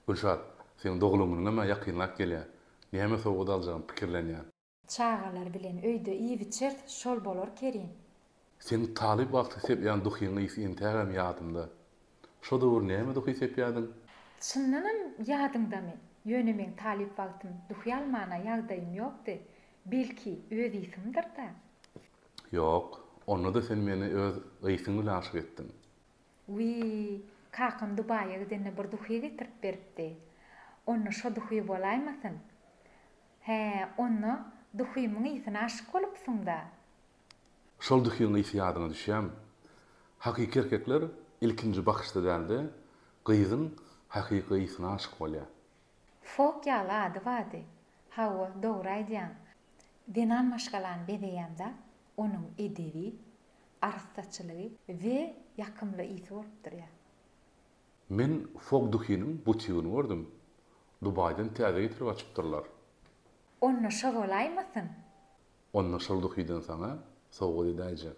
Gülşat, seň doglan günüňem-ä ýakynlap gelýär. Näme sowgat aljagymy pikirlenýän. Çagalar bilen öýde iýip-içeris, şol bolar Kerim. Seň talyp wagty sepýän duhyň ysy entägem ýadymda. Şo döwür näme duhy sepýädiň? Çyndanam ýadyňdamy? Ýöne meň talyp wagtym duhy almana ýagdaýym ýokdy. Belki, öz ysymdyr-da? Ýok, onda-da sen meni öz ysyň bilen aşyk etdiň. Wiý, kakam Dubaýa gidende bir duhy getirip beripdi. Onda şo duhy bolaýmasyn? Hä, onda duhymyň ysyna aşyk bolupsyň-da? Şol duhyň ysy ýadyňa düşýämi? Hakyky erkekler ilkinji bakyşda däl-de, gyzyň hakyky ysyna aşyk bolýar. Fok ýaly ady bardy. Hawa, dogry aýdýaň. Zenan maşgalany bezeýän zat onuň edebi, arassaçylygy we ýakymly ysy bolup durýar. Men Fog duhynyň butigini gördüm. Dubaýdan täze getirip açypdyrlar. Onda şo bolaýmasyn? Onda şol duhydan saňa sowgat edäýjek.